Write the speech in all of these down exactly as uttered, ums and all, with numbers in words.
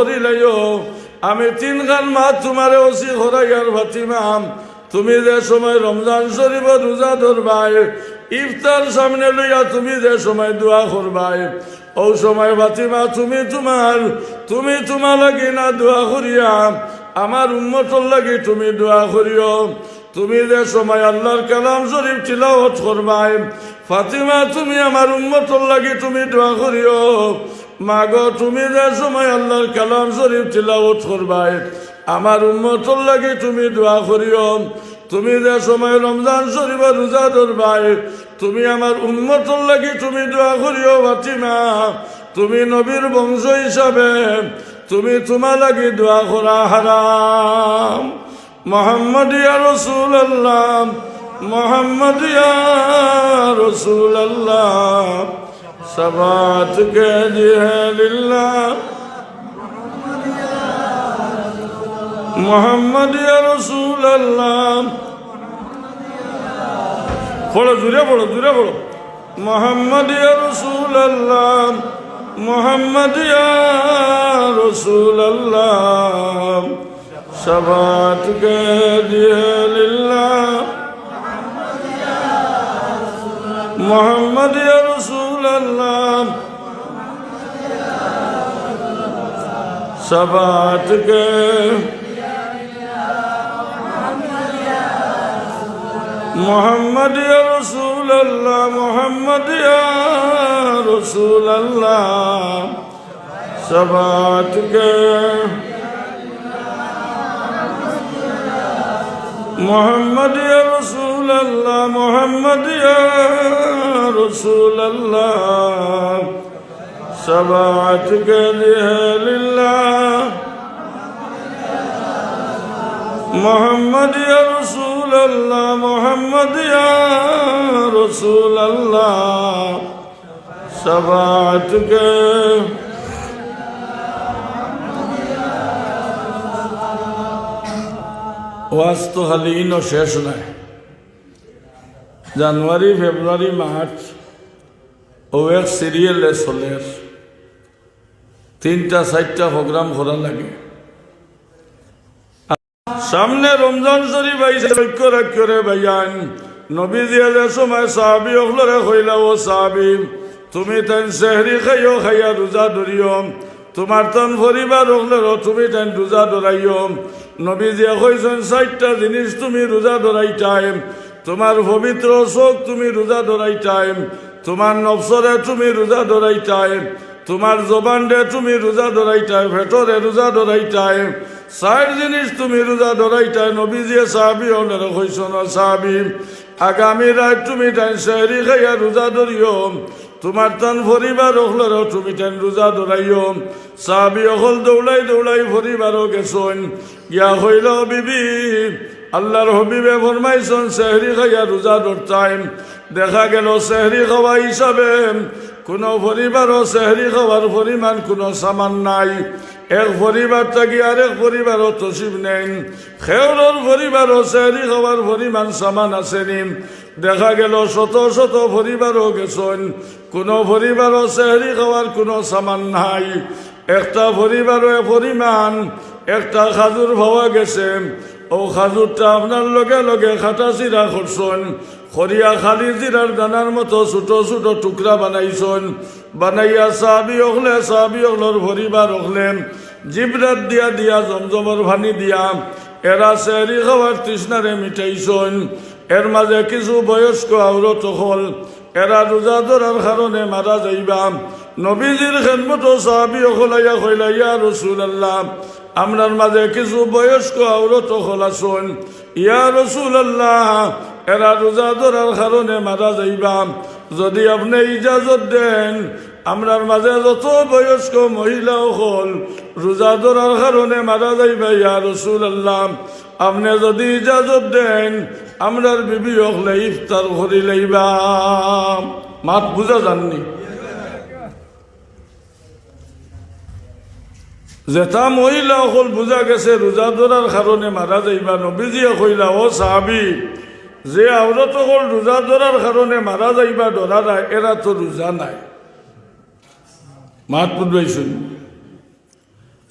করিলাইও। আমি তিনখান মাত তুমারে ওসি করাইয়ার ফাতিমা, তুমি যে সময় রমজান শরীফো রোজা ধরবায়, ইফতার সামনে লইয়া তুমি যে সময় দোয়া করবায়, অউ সময় ফাতিমা তুমি তুমার, তুমি তুমার লাগি না দোয়া করিয়া আমার উম্মতর লাগি তুমি দোয়া করিও। তুমি যে সময় আল্লার কালাম শরীফ তিলাওয়াত করবায়, ফাতিমা তুমি আমার উম্মতর লাগি তুমি দোয়া করিও। মাগো, তুমি যে সময় আল্লার কালাম শরীফ তিলাওয়াত করবায়, আমার উম্মতর লাগি তুমি দোয়া করিও। তুমি যে সময় রমজান শরীফো রোজা ধরবায়, তুমি আমার উম্মতর লাগি তুমি দোয়া করিও। ফাতিমা, তুমি নবীর বংশ হিসাবে তুমি তুমার লাগি দোয়া করা হারাম। محمد يا رسول الله، محمد يا رسول الله، شفاعت کیجیے للہ۔ محمد يا رسول الله، পড়ো, জুরে পড়ো, জুরে পড়ো। محمد يا رسول الله، محمد يا رسول الله، شفاعت کیجیے للہ۔ محمد يا رسول الله، شفاعت کیجیے۔ محمد يا رسول الله، محمد يا رسول الله، شفاعت کیجیے۔ محمد يا رسول الله، محمد يا رسول الله، شفاعت کیجیے للہ۔ محمد يا رسول الله، محمد يا رسول الله، شفاعت کیجیے۔ ওয়াজ তো খালি ইনো শেষ নায়। জানুয়ারি, ফেব্রুয়ারি, মার্চ, অউ এক সিরিয়ালে চলের। তিনটা চাইরটা প্রোগ্রাম করা লাগে। সামনে রমজান শরীফ আইছে, লক্ষ্য রাখিও রে ভাইয়াইন। নবীজিয়ে যে সময় সাহাবী অকলরে কইলা, "ও সাহাবী, তুমি তাইন সেহরি খাইও, খাইয়া রোজা ধরিও, তুমার তান পরিবার অকলরেও তুমি তাইন রোজা ধরাইও।" নবীজিয়ে কইছইন, "চাইরটা জিনিস তুমি রোজা ধরাইতায়, তুমার পবিত্র চউখ তুমি রোজা ধরাইতায়, তুমার নফসরে তুমি রোজা ধরাইতায়, তুমার জবানরে তুমি রোজা ধরাইতায়, পেটরে রোজা ধরাইতায়, চাইর জিনিস তুমি রোজা ধরাইতায়।" নবীজিয়ে সাহাবী অকলরে কইছইন, "ও সাহাবী, আগামী রাইত তুমি তাইন সেহরি খাইয়া রোজা ধরিও, তুমার তান পরিবার অকলরেও তুমি তাইন রোজা ধরাইও।" সাহাবী অকল দৌড়াই দৌড়াই পরিবারো গেছইন, গিয়া কইলা, "ও বিবি, আল্লার হাবিবে ফরমাইছইন সেহরি খাইয়া রোজা ধরতায়।" দেখা গেল সেহরি খাওয়া হিসাবে কুনু পরিবারো সেহরি খাওয়ার পরিমাণ কুনু সামান নাই। এক পরিবার থাকি আরেক পরিবারো তশরিফ নেইন, কেউরর পরিবারো সেহরি খাওয়ার পরিমাণ সামান আছে নি? দেখা গেল শত শত পরিবারো গেছইন, কুনু পরিবারো সেহরি খাওয়ার কুনু সামান নাই। একটা পরিবারো এ পরিমাণ একটা খাজুর পাওয়া গেছে, অউ খাজুরটা আপনার লগে লগে কাটা ছিঁড়া করছইন, করিয়া খালি জিরার দানার মতো ছোট ছোট টুকরা বানাইছইন। বানাইয়া সাহাবী অকলে, সাহাবী অকলর পরিবার অকলে জিবরাত দিয়া দিয়া, জমজমর পানি দিয়া এরা সেহরি খাওয়ার তৃষ্ণারে মিটাইছইন। এর মাঝে কিছু বয়স্ক আওরত অকল, এরা রোজা ধরার কারণে মারা যাইবা। নবীজির খেদমতো সাহাবী অকল আইয়া কইলা, "ইয়া রাসূলুল্লাহ, আমরার মাঝে কিছু বয়স্ক আওরত অকল আছইন।" ইয়া রাসূলুল্লাহ, এরা রোজা ধরার কারণে মারা যাইবা। যদি আপনে ইজাজত দেইন, আমরার মাঝে যত বয়স্ক মহিলা অকল রোজা ধরার কারণে মারা যাইবা, ইয়া রাসূলুল্লাহ, আপনে যদি ইজাজত দেইন, আমরার বিবি অকলে ইফতার করি লইবা। মাত বুঝা যার নি? যেতা মহিলা অকল বুঝা গেছে রোজা ধরার কারণে মারা যাইবা, নবীজিয়ে কইলা, "ও সাহাবী, যে আওরত অকল রোজা ধরার কারণে মারা যাইবা ডরারা, এরা তো রোজা নাই।" মাত বুঝবাইছইন?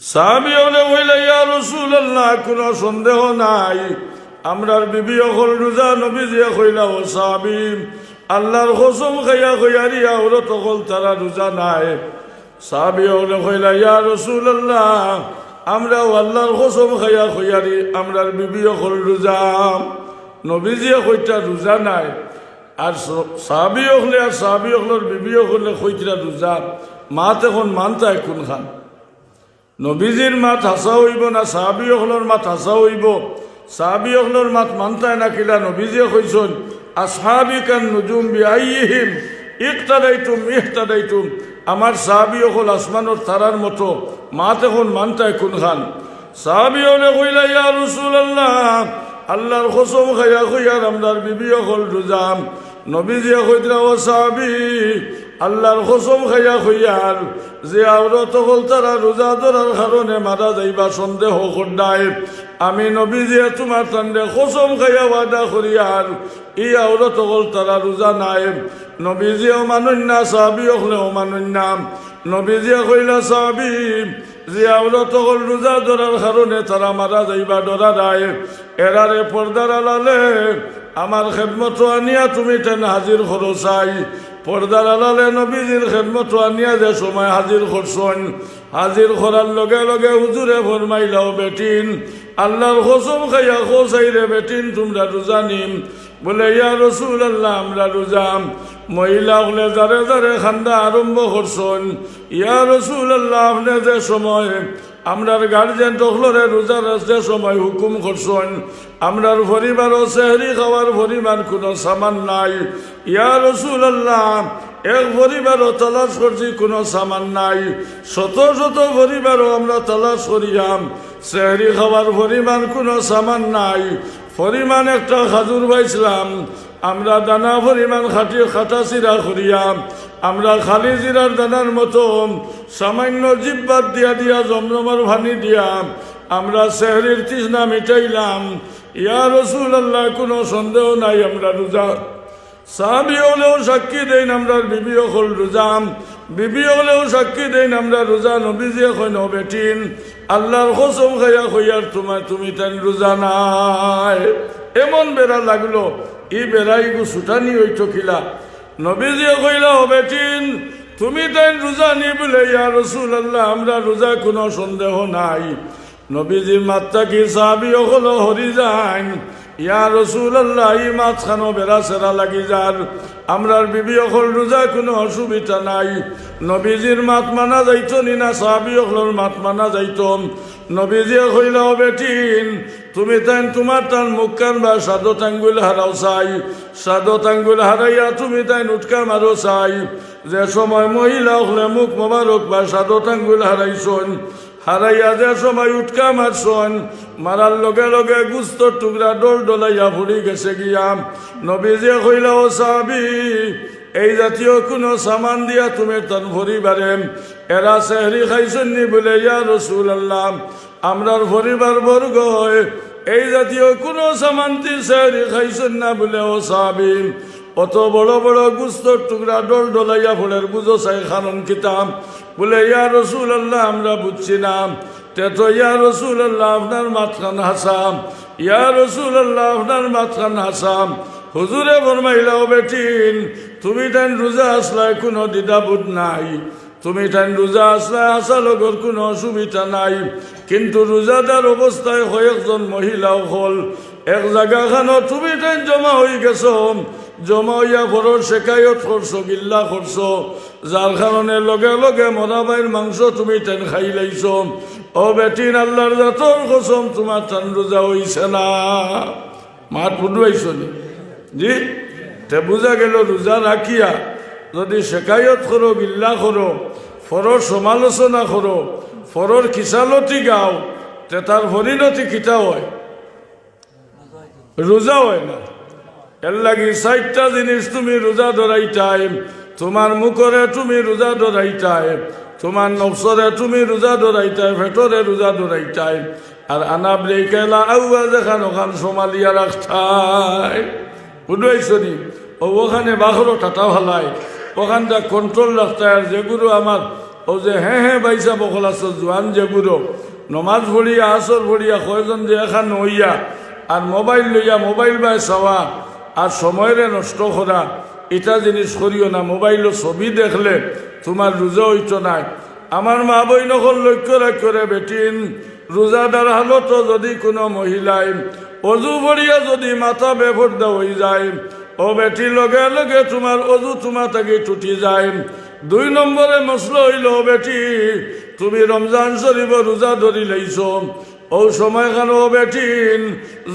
সাহাবী অকলে কইলা, "ইয়া রাসূলুল্লাহ, কুনু সন্দেহ নাই, আমরার বিবি অকল রোজা।" নবীজিয়ে কইলা, "ও সাহাবী, আল্লার কসম খাইয়া কইয়ার ই আওরত অকল তারা রোজা নায়।" সাহাবী অকলে কইলা, "ইয়া রাসূলুল্লাহ, আমরাও আল্লার কসম খাইয়া কইয়ার ই আমরার বিবি অকল রোজা।" নবীজিয়ে কইতরা রোজা নায়, আর স-, সাহাবী অকলে আর সাহাবী অকলর বিবি অকলে কইতরা রোজা। মাত অখন মানতায় কুনখান? নবীজির মাত হাছা অইবো না সাহাবী অকলর মাত হাছা অইবো? সাহাবী অকলর মাত মানতায় না কিলা? নবীজিয়ে কইছইন, "আসহাবী কান নুজুম বিআইয়িহিম ইক্তাদাইতুম ইহতাদাইতুম।" আমার সাহাবী অকল আসমানর তারার মতো। মাত অখন মানতায় কুনখান? সাহাবী অকলে কইলা, "ইয়া রাসূলুল্লাহ, আল্লার কসম খাইয়া কইয়ার আমরার বিবি অকল রোজা।" নবীজিয়ে কইতরা, "ও সাহাবী, আল্লার কসম খাইয়া কইয়ার, যে আওরত অকল তারা রোজা ধরার কারণে মারা যাইবা সন্দেহ কররায়, আমি নবীজিয়ে তুমার তানরে কসম খাইয়া ওয়াদা করিয়ার, ই আওরত অকল তারা রোজা নায়।" নবীজিয়েও মানইন না, সাহাবী অকলেও মানইন না। নবীজিয়ে কইলা, "সাহাবী, যে আওরত অকল রোজা ধরার কারণে তারা মারা যাইবা ডরারায়, এরারে পর্দার আড়ালে আমার খেদমতো আনিয়া তুমি তান হাজির করো চাই।" পর্দার আড়ালে নবীজির খেদমতো আনিয়া যে সময় হাজির করছইন, হাজির করার লগে লগে হুজুরে ফরমাইলা, "ও বেটিন, আল্লার কসম খাইয়া কও চাই রে বেটিন, তুমরা রোজা নি?" বলে, "ইয়া রাসূলুল্লাহ, আমরা রোজা।" মহিলা অকলে জারে জারে কান্দা আরম্ভ করছইন, "ইয়া রাসূলুল্লাহ, আপনে যে সময় আমরার গার্জিয়ান অকলরে রোজা রাখতে সময় হুকুম করছইন, আমরার পরিবারো সেহরি খাওয়ার পরিমাণ কুনু সামান নাই। ইয়া রাসূলুল্লাহ, এক পরিবারো তালাশ করছি, কুনু সামান নাই। শত শত পরিবারো আমরা তালাশ করিয়াম, সেহরি খাওয়ার পরিমাণ কুনু সামান নাই। পরিমাণ একটা খাজুর পাইছলাম, আমরা দানা পরিমাণ খাটি কাটা ছিঁড়া করিয়া, আমরা খালি জিরার দানার মতো সামান্য জিব্বাত দিয়া দিয়া জমজমর পানি দিয়া আমরা সেহরির তৃষ্ণা মিটাইলাম। ইয়া রাসূলুল্লাহ, কুনু সন্দেহ নাই আমরা রোজা।" সাহাবী অকলেও সাক্ষী দেইন, আমরার বিবি অকল রোজা। বিবি অকলেও সাক্ষী দেইন, আমরা রোজা। নবীজিয়ে কইন, "ও বেটিন, আল্লার কসম খাইয়া কইয়ার তুমার, তুমি তাইন রোজা নায়।" এমন বেড়া লাগলো, ই বেড়া ইগু ছুটানি অইতো কিলা? নবীজিয়ে কইলা, "ও বেটিন, তুমি তাইন রোজা নি?" বলে, "ইয়া রাসূলুল্লাহ, আমরা রোজা, কুনু সন্দেহ নাই।" নবীজির মাত থাকি সাহাবী অকল হরি যাইন, "ইয়া রাসূলুল্লাহ, ই মাতখানো বেড়া ছেড়া লাগি যার, আমরার বিবি অকল রোজা, কুনু অসুবিধা নাই।" নবীজির মাত মানা যাইতো নি না সাহাবী অকলর মাত মানা যাইতো? নবীজিয়ে কইলা, "ও বেটিন, তুমি তাইন তুমার তান মুখখান বা সাদত আঙ্গুল হারাও চাই, সাদত আঙ্গুল হারাইয়া তুমি তাইন উটকা মারো চাই।" যে সময় মহিলা অকলে মুখ মোবারক বা সাদত আঙ্গুল হারাইছইন, হারাইয়া যে সময় উটকা মারছইন, মারার লগে লগে গুস্তর টুকরা ডল ডলাইয়া পড়ি গেছে গিয়া। নবীজিয়ে কইলা, "ও সাহাবী, এই জাতীয় কুনু সামান দিয়া তুমি তান পরিবারে, এরা সেহরি খাইছইন নি?" বলে, "ইয়া রাসূলুল্লাহ, আমরার পরিবার বর্গ এই জাতীয় কুনু সামানতি সেহরি খাইছইন না।" বলে, "ও সাহাবী, অত বড় বড় গুস্তর টুকরা ডল ডলাইয়া পড়ের, বুঝো চাই কারণ কিতা?" বলে, "ইয়া রাসূলুল্লাহ, আমরা বুঝছি না।" "তে তো ইয়া রাসূলুল্লাহ, আপনার মাতখান হাছা। ইয়া রাসূলুল্লাহ, আপনার মাতখান হাছা।" হুজুরে ফরমাইলা, "ও বেটিন, তুমি তাইন রোজা আছলায়, কুনু দ্বিধাবোধ নাই। তুমি তাইন রোজা আছলায়, হাছা লগর কুনু অসুবিধা নাই। কিন্তু রোজাদার অবস্থায় কয়েকজন মহিলা অকল এক জাগাখানো তুমি তাইন জমা অইগেছো, জমা অইয়া পরর শেকায়ত করছো, গিল্লা করছো, যার কারণে লগে লগে মরা ভাইর মাংস তুমি তাইন খাইলাইছো। ও বেটিন, আল্লার জাতর কসম, তুমার তান রোজা অইছে না।" মাত বুঝাইছো নি? জি? তে বুঝা গেল, রোজা রাখিয়া যদি শেকায়ত করো, গিল্লা করো, পরর সমালোচনা করো, পরর খিসালতি গাও, তে তার পরিণতি কিতা অয়? রোজা অয় না। এরলাগি চাইরটা জিনিস তুমি রোজা ধরাইতায়, তুমার মুখরে তুমি রোজা ধরাইতায়, তুমার নফসরে তুমি রোজা ধরাইতায়, পেটরে রোজা ধরাইতায়, আর আনা ব্রেকেলা আউয়া যেখান ওখান সমালিয়া রাখতায়। বুঝাইছো নি? ও ওখানে বাখরো টাটা ফালায়, ওখানটা কন্ট্রোল রাখতায়। আর যেগুলো আমার অউ যে হে হে ভাইসাব অকল আছো, জোয়ান যেগুইন, নমাজ পড়িয়া, আসর পড়িয়া, কয়জন যে এখান অইয়া, আর মোবাইল লইয়া মোবাইল বায় চাওয়া, আর সময়রে নষ্ট করা, ইতা জিনিস করিও না। মোবাইলো ছবি দেখলে তুমার রোজা অইতো নায়। আমার মা বইন অকল লক্ষ্য রাখিও রে বেটিন, রোজাদার হালতো যুদি কুনু মহিলায় অজু পড়িয়া যুদি মাথা বেপর্দা অইযায়, ও বেটি, লগে লগে তুমার অজু তুমা থাকি টুটি যায়। দুই নম্বরে মসলা অইলো, ও বেটি, তুমি রমজান শরিফো রোজা ধরিলাইছো, অউ সময়খানো, ও বেটিন,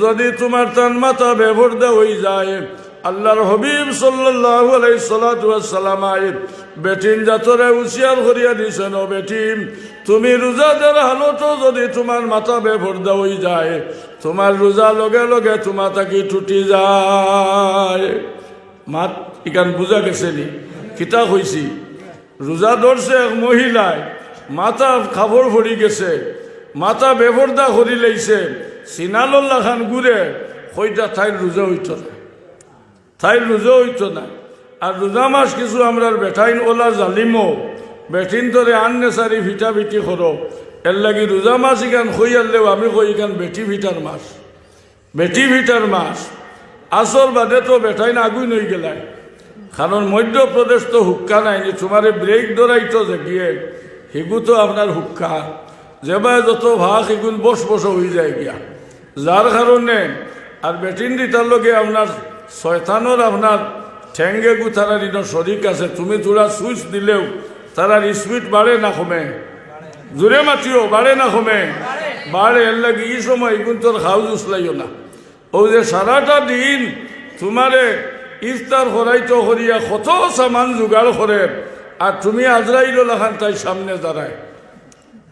যুদি তুমার তান মাথা বেপর্দা অইযায়, আল্লার হাবিব সাল্লাল্লাহু আলাইহিস সালাতু ওয়াস সালামে বেটিন জাতরে হুঁশিয়ার করিয়া দিছইন, ও বেটিন, তুমি রোজাদার হালতো যুদি তুমার মাথা বেপর্দা অইযায়, তুমার রোজা লগে লগে তুমা থাকি টুটি যায়। মাত ইখান বুঝা গেছে নি? কিতা কইছি? রোজা ধরছে এক মহিলায়, মাথার কাপড় পড়ি গেছে, মাথা বেপর্দা করিলাইছে, সিনালর লাখান ঘুরে, কইতা তাইর রোজা অইতো নায়। তাইর রোজা অইতো নায়। আর রোজা মাস কিছু আমরার বেটাইন অলা জালিমো, বেটিন্তরে unnecessary ফিটাফিটি করো। এরলাগি রোজা মাস ইখান কইয়ারলেও আমি কই ইখান বেটি ফিটার মাস। বেটি ফিটার মাস। আসর বাদে তো বেটাইন আগুইন অইগেলায়। কারণ মধ্যপ্রদেশ তো হুক্কা নাই নি, তুমারে ব্রেক ধরাইতো যেগিয়ে, হিগু তো আপনার হুক্কা। যেবায় যত ভাগ হিগুন বশ বশ অইযায় গিয়া। যার কারণে আর বেটিন দিতার লগে আপনার শয়তানর আপনার ঠেঙ্গেগু তারার ইনো শরিক আছে। তুমি থুড়া সুইচ দিলেও তারার স্পিড বাড়ে না কমে? জুরে মাতিও, বাড়ে না কমে? বাড়ে। এরলাগি ই সময় ইগুন্তর খাউজ উছলাইও না। অউ যে সারাটা দিন তুমারে ইফতার করাইতো করিয়া কত সামান জোগাড় করের, আর তুমি আজরাইলর লাখান তাইর সামনে দাঁড়ায়।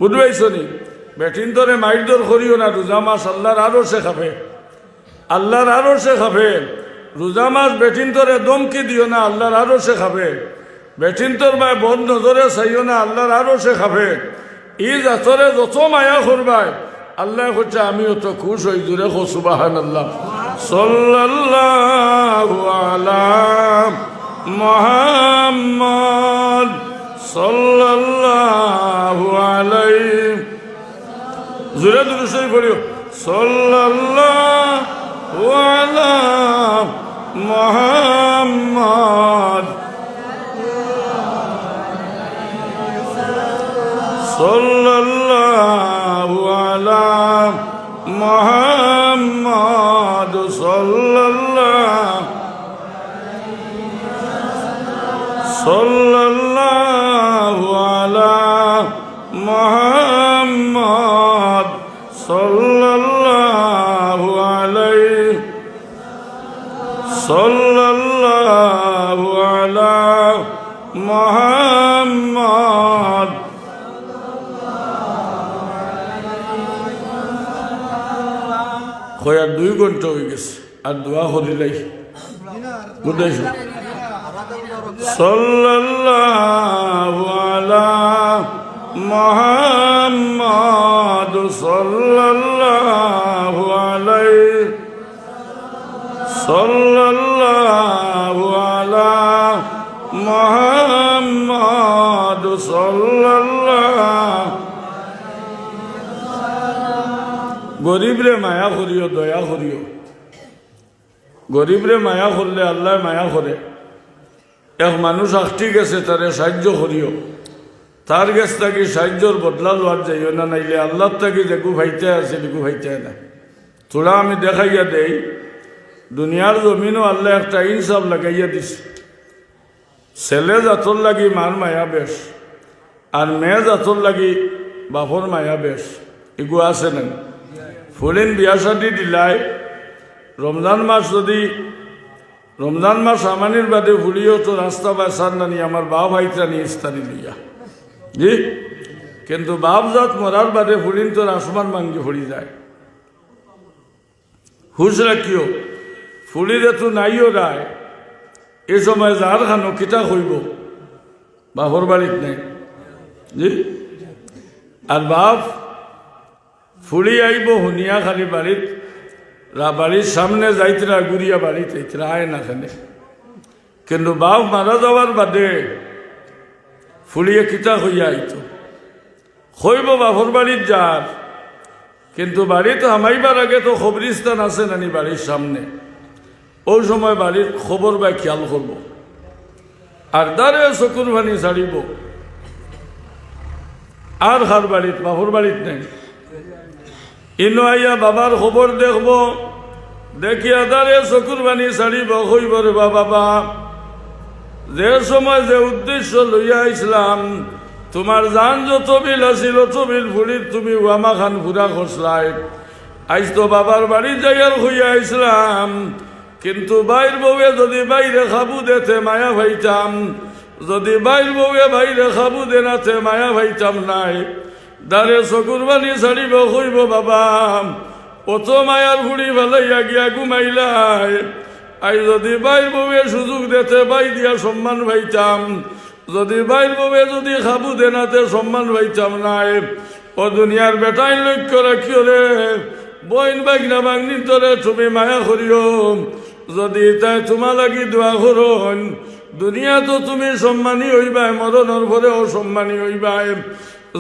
বুঝবাইছো নি? বেটিন্তরে মাইরধর করিও না, রোজা মাস আল্লার আরশে কাঁপে। আল্লার আরশে কাঁপে। রোজা মাস বেটিন্তরে ধমকি দিও না, আল্লার আরশে কাঁপে। বেটিন্তর বায় বদ নজরে চাইও না, আল্লার আরশে কাঁপে। ই জাতরে যত মায়া করবায়, আল্লায় কইছে, আমি অত খুশ অই। জুরে কও সুবহানাল্লাহ। সাল্লাল্লাহু আলা মুহাম্মদ সাল্লাল্লাহু আলাইহি। জুরে দুরূদ শরিফ পড়িও। সাল্লাল্লাহু আলা মুহাম্মদ। সাল্লাল্লাহু আলা মুহাম্মদ। সাল্লাল্লাহু সাল্লাল্লাহু আলা মুহাম্মদ সাল্লাল্লাহু আলাইহি সাল্লাল্লাহু আলা মুহাম্মদ। কয় আর দুই ঘন্টা অইগেছে। আর দোয়া করিলাই। বুঝাইছো? সাল্লাল্লাহু আলা মুহাম্মদ সাল্লাল্লাহু আলাইহি সাল্লাল্লাহু আলা মুহাম্মদ সাল্লাল্লাহু। গরিবরে মায়া করিও, দয়া করিও। গরিবরে মায়া করলে আল্লায় মায়া করে। এক মানুষ আটকি গেছে, তারে সাইয্য করিও। তার গেছ থাকি সাইয্যর বদলা লওয়াত যাইও না, নাইলে আল্লার থাকি যেগু পাইতায় আছে, ইগু পাইতায় না। থুড়া আমি দেখাইয়া দেই, দুনিয়ার জমিনো আল্লায় একটা ইনসাফ লাগাইয়া দিছে। ছেলে জাতর লাগি মার মায়া বেশ, আর মেয়ে জাতর লাগি বাপর মায়া বেশ। ইগু আছে না? ফুড়িন বিয়া শাদি দিলায়, রমজান মাস যুদি, রমজান মাস আমানির বাদে ফুড়িও তো রাস্তা বায় সার নানি, আমার বাপ আইতরা নি ইস্তারি লইয়া। জি, কিন্তু বাপ জাত মরার বাদে ফুড়িন তো আসমান ভাঙ্গি পড়ি যায়। হুশ রাখিও, ফুড়িরে তো নাইও রায়, ই সময় যার খানো কিতা কইবো, বাপর বাড়িত নাই। জি? আর বাপ ফুড়ি আইবো হুনিয়া খালি বাড়িত, রা-, বাড়ির সামনে যাইতরা, ঘুরিয়া বাড়িত আইতরা, আয় না কেনে। কিন্তু বাপ মারা যাওয়ার বাদে ফুড়িয়ে কিতা কইয়া আইতো? কইবো বাফর বাড়িত যার, কিন্তু বাড়িত হামাইবার আগে তো কবরিস্তান আছে নানি বাড়ির সামনে, অউ সময় বাড়ির কবর বায় খিয়াল করবো, আর দারে চকুর পানি ছাড়িবো। আর কার বাড়িত? বাফর বাড়িত নাই। ইনো আইয়া বাবার কবর দেখবো, দেখিয়া দারে চকুর পানি ছাড়িবো, কইবো, "রে বাবা, বাবা, যে সময় যে উদ্দেশ্য লইয়া আইছলাম, তুমার জান যত বিল আছিল, অত বিল ফুড়ির তুমি ওয়ামাখান পুরা করছলায়। আইজ তো বাবার বাড়ি যাইয়ার কইয়া আইছলাম, কিন্তু বাইর বউয়ে যুদি বাইরে কাবু দেতে মায়া পাইতাম, যুদি বাইর বউয়ে বাইরে কাবু দেনাতে মায়া পাইতাম নায়।" দারে চকুর পানি ছাড়িবো, কইবো, "বাবা, অত মায়ার ফুড়ি ফালাইয়া গিয়া ঘুমাইলায়, আইজ যুদি বাইর বউয়ে সুযোগ দেতে বাই দিয়া সম্মান পাইতাম, যুদি বাইর বউয়ে যুদি কাবু দেনাতে সম্মান পাইতাম নায়।" ও দুনিয়ার বেটাইন, লক্ষ্য রাখিও রে, বইন ভাগনা ভাগনিন্তরে তুমি মায়া করিও। যুদি তাই তুমার লাগি দোয়া করইন, দুনিয়াত তুমি সম্মানী অইবায়, মরণর পরেও সম্মানী অইবায়।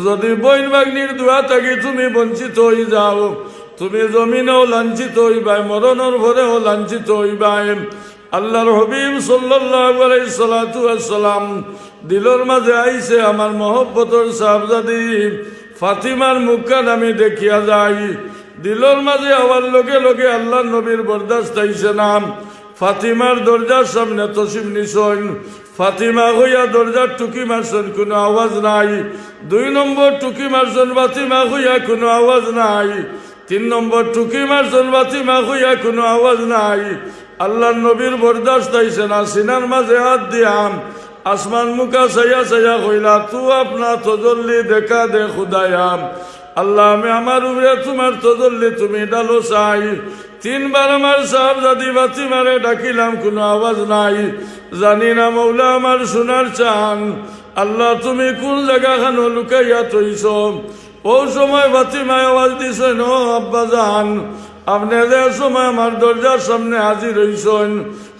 যুদি বইন ভাগনির দোয়া থাকি তুমি বঞ্চিত অইযাও, তুমি জমিনেও লাঞ্ছিত অইবায়, মরণর পরেও লাঞ্ছিত অইবায়। আল্লার হাবিব সাল্লাল্লাহু আলাইহিস সালাতু ওয়াস সালাম দিলর মাঝে আইছে, "আমার মহব্বতর সাহেবজাদি ফাতিমার মুখখান আমি দেখিয়া যাই।" দিলর মাঝে আওয়ার লগে লগে আল্লার নবীর বরদাস্ত আইছে না। ফাতিমার দরজার সামনে তশরিফ নিছইন। ফাতিমা কইয়া দরজার টুকি মারছইন, কুনু আওয়াজ নাই। দুই নম্বর টুকি মারছইন, ফাতিমা কইয়া কুনু আওয়াজ নাই। তিন নম্বর টুকি মারছইন, ফাতিমা কইয়া কুনু আওয়াজ নাই। আল্লার নবীর বরদাস্ত আইছে না, সিনার মাঝে আত দিয়া আসমান মুখা চাইয়া চাইয়া কইলা, "তু আপনা তজল্লি দেখা দে খুদায়া।" আল্লা, আমি আমার উপরে তুমার তজল্লি তুমি ঢালো চাই। তিনবার আমার সাহেবজাদি ফাতিমারে ডাকিলাম, কুনু আওয়াজ নাই। জানি না মৌলা আমার সোনার চান, আল্লা তুমি কুন জাগাখানো লুকাইয়া থইছো। অউ সময় ফাতিমায় আওয়াজ দিছইন, "ও আব্বাজান, আপনে যে সময় আমার দরজার সামনে হাজির অইছইন,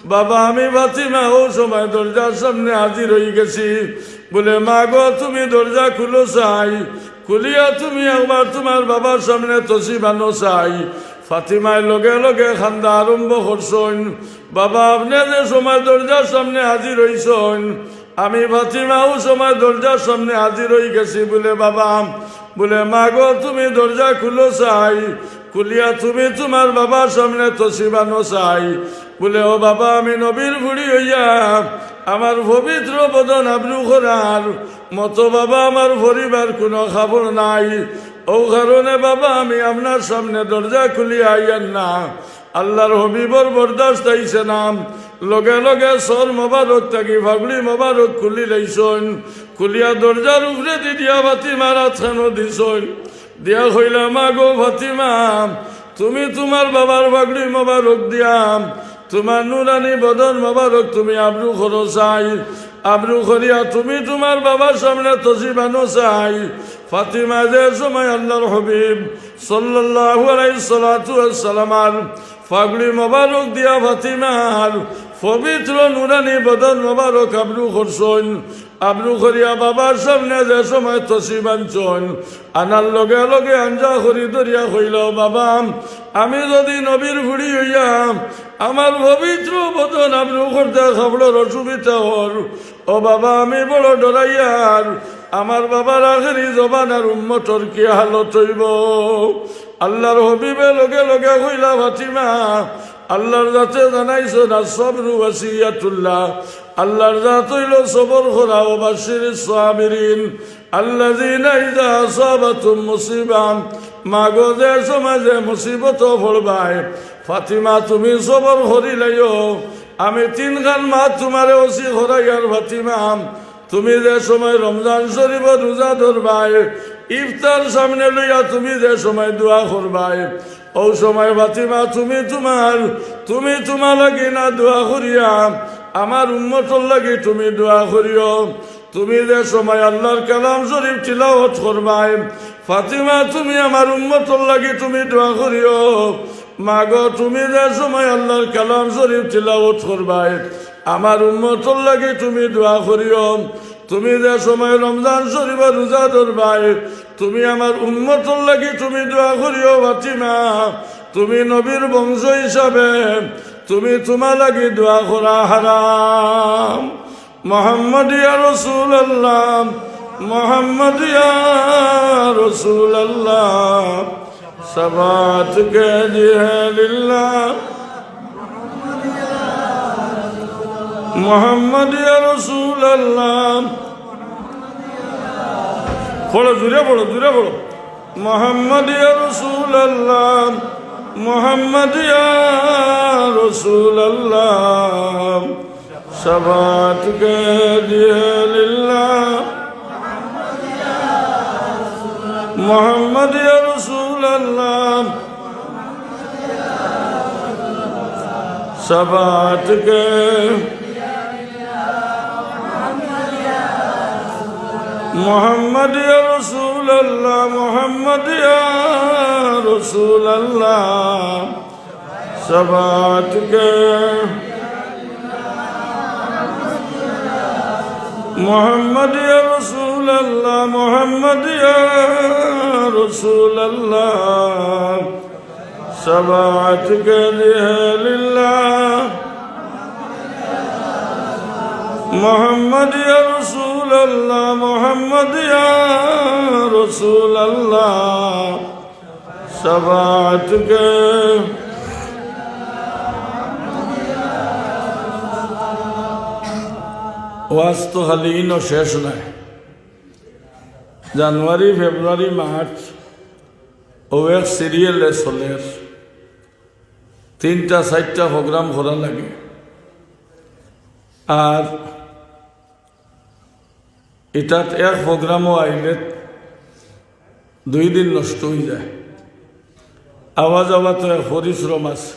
বাবা আমি ফাতিমা অউ সময় দরজার সামনে হাজির অইগেছি।" বুলে, "মা গো, তুমি দরজা খুলো চাই, খুলিয়া তুমি একবার তুমার বাবার সামনে তশরিফ আনো চাই।" ফাতিমায় লগে লগে কান্দা আরম্ভ করছইন, "বাবা, আপনে যে সময় দরজার সামনে হাজির অইছইন, আমি ফাতিমা অউ সময় দরজার সামনে হাজির অইগেছি।" বুলে, "বাবা," বুলে, "মা গো, তুমি দরজা খুলো চাই, খুলিয়া তুমি তুমার বাবার সামনে তশরিফ আনো চাই।" বুলে, "ও বাবা, আমি নবীর ফুড়ি অইয়া আমার পবিত্র বদন আবরু করার মতো বাবা আমার পরিবার কুনু কাপড় নাই, অউ কারণে বাবা আমি আপনার সামনে দরজা খুলিয়া আইয়ার না।" আল্লার হাবিবর বরদাস্ত আইছে না, লগে লগে সর মোবারক থাকি পাগড়ি মোবারক খুলি লাইছইন, খুলিয়া দরজার উপরেদি দিয়া ফাতিমার আতখানো দিছইন, দিয়া কইলা, "মা গো ফাতিমা, তুমি তুমার বাবার পাগড়ি মোবারক দিয়া তুমার নুরানি বদন মোবারক তুমি আবরু করো চাই, আবরু করিয়া তুমি তুমার বাবার সামনে তশরিফ আনো চাই।" ফাতিমা যে সময় আল্লার হাবিব সাল্লাল্লাহু আলাইহিস সালাতু ওয়াস সালামর পাগড়ি মোবারক দিয়া ফাতিমার পবিত্র নুরানি বদন মোবারক আবরু করছইন, আবরু করিয়া বাবার সামনে যে সময় তশরিফ আনছইন, আনার লগে লগে আঞ্জা করি ধরিয়া কইলা, "ও বাবা, আমি যুদি নবীর ফুড়ি অইয়া আমার পবিত্র বদন আবরু করতে কাপড়র অসুবিধা অর, ও বাবা, আমি বড় ডরাইয়ার, আমার বাবার আখেরি জমানার উম্মতর কি হালত অইবো?" আল্লার হাবিবে লগে লগে কইলা, "ফাতিমা, আল্লার জাতে জানাইছইন, আস-সাবরু ওয়াসিয়াতুল্লাহ, আল্লার জাত অইলো সবর করা, ওয়া বাশশিরিস সাবিরিন, আল্লাযিনা ইযা আসাবাতহুম মুসিবা।" মা গো, যে সময় যে মুসিবতো পড়বায়, ফাতিমা তুমি সবর করিলাইও। আমি তিনখান মাত তুমারে ওসি করাইয়ার ফাতিমা, তুমি যে সময় রমজান শরীফর রোজা ধরবায়, ইফতার সামনে লইয়া তুমি যে সময় দোয়া করবায়, অউ সময় ফাতিমা তুমি তুমার, তুমি তুমার লাগি না দোয়া করিয়া আমার উম্মতর লাগি তুমি দোয়া করিও। তুমি যে সময় আল্লার কালাম শরীফ তিলাওয়াত করবায়, ফাতিমা তুমি আমার উম্মতর লাগি তুমি দোয়া করিও। মা গো, তুমি যে সময় আল্লার কালাম শরীফ তিলাওয়াত করবায়, আমার উম্মতর লাগি তুমি দোয়া করিও। তুমি যে সময় রমজান শরীফর রোজা ধরবায়, তুমি আমার উম্মতর লাগি তুমি দোয়া করিও ফাতিমা। তুমি নবীর বংশ হিসাবে তুমি তুমার লাগি দোয়া করা হারাম। মোহাম্মদ ইয়া রাসূলুল্লাহ, মোহাম্মদ ইয়া রাসূলুল্লাহ, শাফাআত কে লিয়ে লিল্লাহ। মোহাম্মদ ইয়া রাসূলুল্লাহ। পড়ো, জোরে পড়ো, জোরে পড়ো। মোহাম্মদ ইয়া রাসূলুল্লাহ, মোহাম্মদ ইয়া রাসূলুল্লাহ, শাফাআত কে লিয়ে লিল্লাহ। মোহাম্মদ ইয়া রাসূলুল্লাহ, শাফাআত কে। মোহাম্মদ ইয়া রাসূলুল্লাহ, মোহাম্মদ ইয়া রাসূলুল্লাহ, শাফাআত কে। মোহাম্মদ ইয়া রাসূলুল্লাহ, মোহাম্মদ ইয়া রাসূলুল্লাহ, শাফাআত কে লিয়ে লিল্লাহ। মোহাম্মদ ইয়া রাসূলুল্লাহ, মোহাম্মদ ইয়া রাসূলুল্লাহ, শাফাআত কে। ওয়াজ তো খালি ইনো শেষ নায়। জানুয়ারি, ফেব্রুয়ারি, মার্চ, অউ এক সিরিয়ালে চলের। তিনটা চাইরটা প্রোগ্রাম করা লাগে। আর ইটাত এক প্রোগ্রামও আইলে দুই দিন নষ্ট অইযায়। আওয়া যাওয়া তো এক পরিশ্রম আছে।